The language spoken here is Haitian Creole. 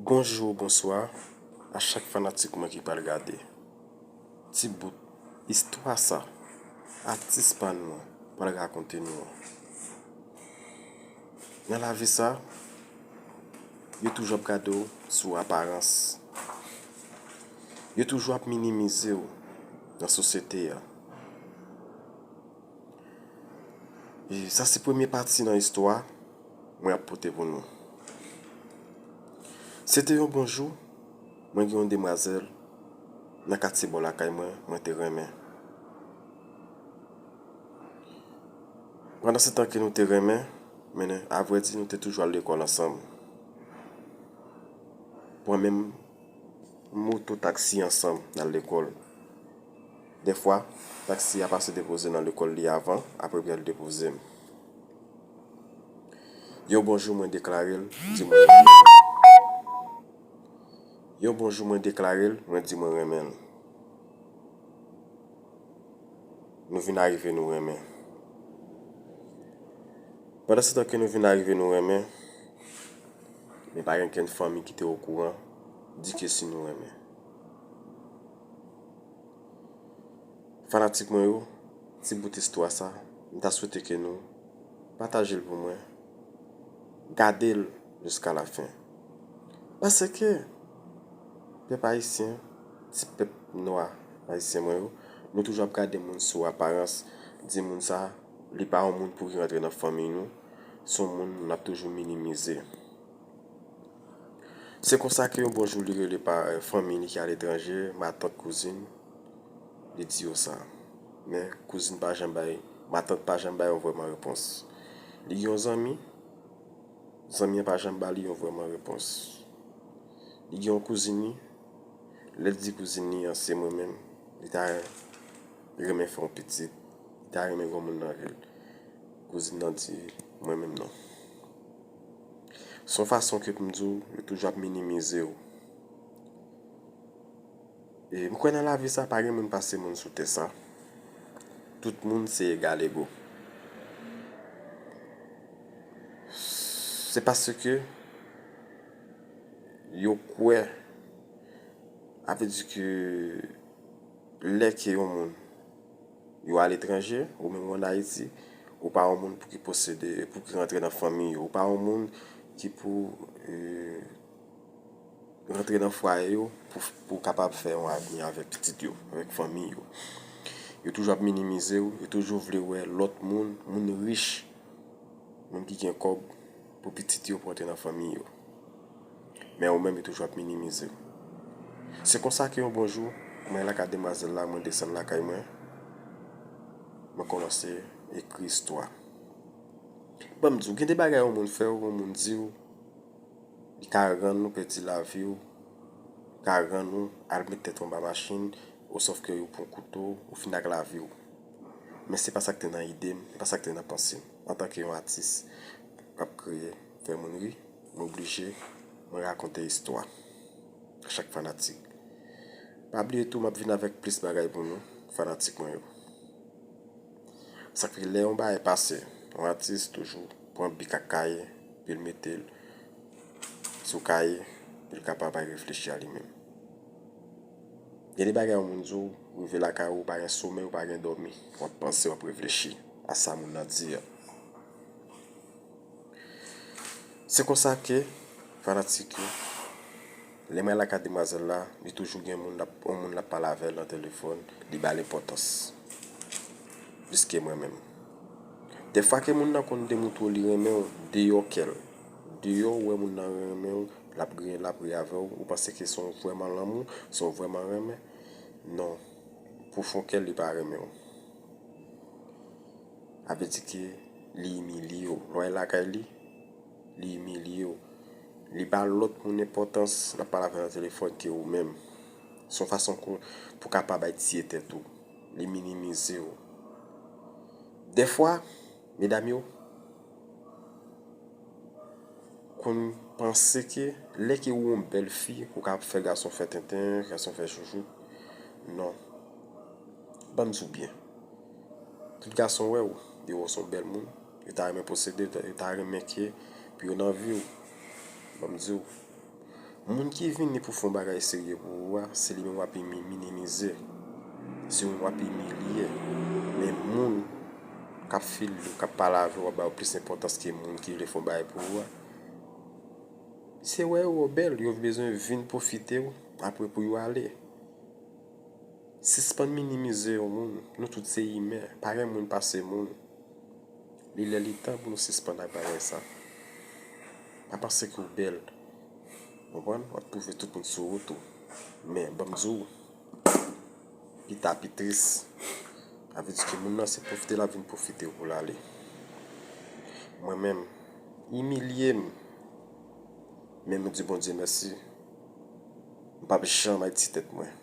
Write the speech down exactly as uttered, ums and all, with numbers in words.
Bonjou, bonswa a chak fanatik mwen ki pral gade ti bout istwa sa atis pa nou an pral rakonte nou an. Nan lavi sa, yo toujou ap gade w sou aparans. Yo toujou ap minimize w nan sosyete a. E sa se premye pati nan istwa mwen ap pote pou nou. Se te yon bon jou, mwen gen yon demwazèl nan katye bò lakay mwen, mwen te renmen. Pandansetan ke nou te renmen, men avrèdi nou te toujou al lekòl ansanm. Pran menm moto taksi ansanm n al lekòl. Dèfwa, taksi a pase depoze nan lekòl li avan, apre pou y al depoze m. Yon bon jou mwen deklare l, di mwen renmen l. Yon bon jou mwen deklare l, mwen di mwen renmen l. Nou vin arive nou renmen. Pandansetan ke nou vin arive nou renmen, men pa gen kenn fanmi ki te okouran di ke si nou renmen. Fanatik mwen yo, ti bout istwa sa, m ta swete ke nou pataje l pou mwen, gade l jiska lafen. Paske pèp ayisyen, ti pèp nwa ayisyen mwen yo, nou toujou ap gade moun sou aparans, di moun sa, li pa yon moun pou ki rantre nan fanmiy nou, se yon moun n ap toujou minimize. Se konsa ke yon bon jou li rele pa, eh, fanmi li ki aletranje, matant, kouzin, li di yo sa. Men kouzin pa janm bay, matant pa janm bay yon vrèman repons. Li gen yon zanmi, zanmi an pa janm ba li yon vrèman repons. Li gen yon kouzin li, lè l di kouzin li an se mwen menm, li ta renmen fè yon pitit, li ta renmen gen yon moun nan vi l. Kouzin nan di, mwen menm non. Se yon fason ke pou m di w, yo toujou ap minimize w. E m kwè nan lavi sa, pa gen moun pase moun sou tè sa. Tout moun se egal ego. Se paske yo kwè, a vle di ke lè ke yon moun yo aletranje, ou menm ou ann Ayiti, ou pa yon moun pou ki posede, pou ki rantre nan fanmi yo, ou pa yon moun ki pou, eh, rantre nan fwaye yo pou, pou kapab fè yon avni avèk pitit yo, avèk fanmi yo. Yo toujou ap minimize w, yo toujou vle wè lòt moun, moun rich, moun ki gen kòb, pou pitit yo pou antre nan fanmi yo. Men ou menm, yo toujou ap minimize w. Se konsa ke yon bon jou, mwen lakay demwazèl la, mwen desann lakay mwen, mwen kòmanse ekri istwa. Ban m di w, gen de bagay yon moun fè w, yon moun di w, li ka rann ou pèdi lavi w, ka rann ou al met tèt ou anba machin, osòf ke yo pran kouto, ou fin ak lavi w. Men se pa sa k te nan ide m, se pa sa k te nan panse m. Antanke yon atis k ap kreye, fè moun ri, m oblije, mwen rakonte istwa a chak fanatik. Pa bliye tou, m ap vin avèk plis bagay pou nou, fanatik mwen yo. Sa k fè lè yon bagay pase, yon atis toujou pran bik ak kaye, pou l mete l sou kaye, pou l kapab al reflechi a li menm. Gen de bagay yon moun di w, rive lakay ou, ou pa gen somèy, ou pa gen dòmi, w ap panse, w ap reflechi a sa moun nan di a. Se konsa ke, fanatik yo, lè mwen lakay demwazèl la, li toujou gen moun l ap, yon moun l ap pale avè l nan telefòn, li ba l enpòtans. Plis ke mwen menm. Dèfwa ke moun nan konn demontre w li renmen w, deyò kè l. Deyò ou wè moun nan renmen w, l ap griyen, l ap ri avè w, ou panse ke se yon vrèman lanmou, se yon vrèman renmen. Non. Pwofon kè l, li pa renmen w. A vle di ke li imilye w. Lè w al lakay li, li imilye w. Li ba lòt moun enpòtans, l ap pale avè w nan telefòn ke ou menm. Se yon fason pou, pou kapab etye tèt ou. Li minimize w. Dèfwa, medam yo konn panse ke lè ke ou yon bèl fi, ou ka fè gason fè tenten, gason fè chouchout. Non. Ban m di w byen. Tout gason wè w, yo wè w se yon bèl moun, yo ta renmen posede w, yo ta renmen ke pou yo nan vi w. Ban m di w, Moun ki vini pou fè yon bagay serye pou ou a, se li menm w ap imi-, minimize. Se ou menm w ap imilye. Men moun k ap file w, k ap pale avè w, ap ba w plis enpòtans ke moun ki vle fè yon bagay pou ou a, se wè yo bèl, yo bezwen vin pwofite w, apre pou yo ale. Sispann minimize yon moun. Nou tout se imen. Pa gen moun pase moun. Li lè li tan pou nou sispann ak bagay sa. Pa panse ke w bèl. Konprann? W ap twouve tout moun sou wout ou. Men, ban m di w, pita pi tris. Sa vle di ke moun nan se pwofite l ap vin pwofite w pou l ale. Mwen menm, imilye m. Men m di Bondye mèsi. M p ap janm al ti tèt mwen.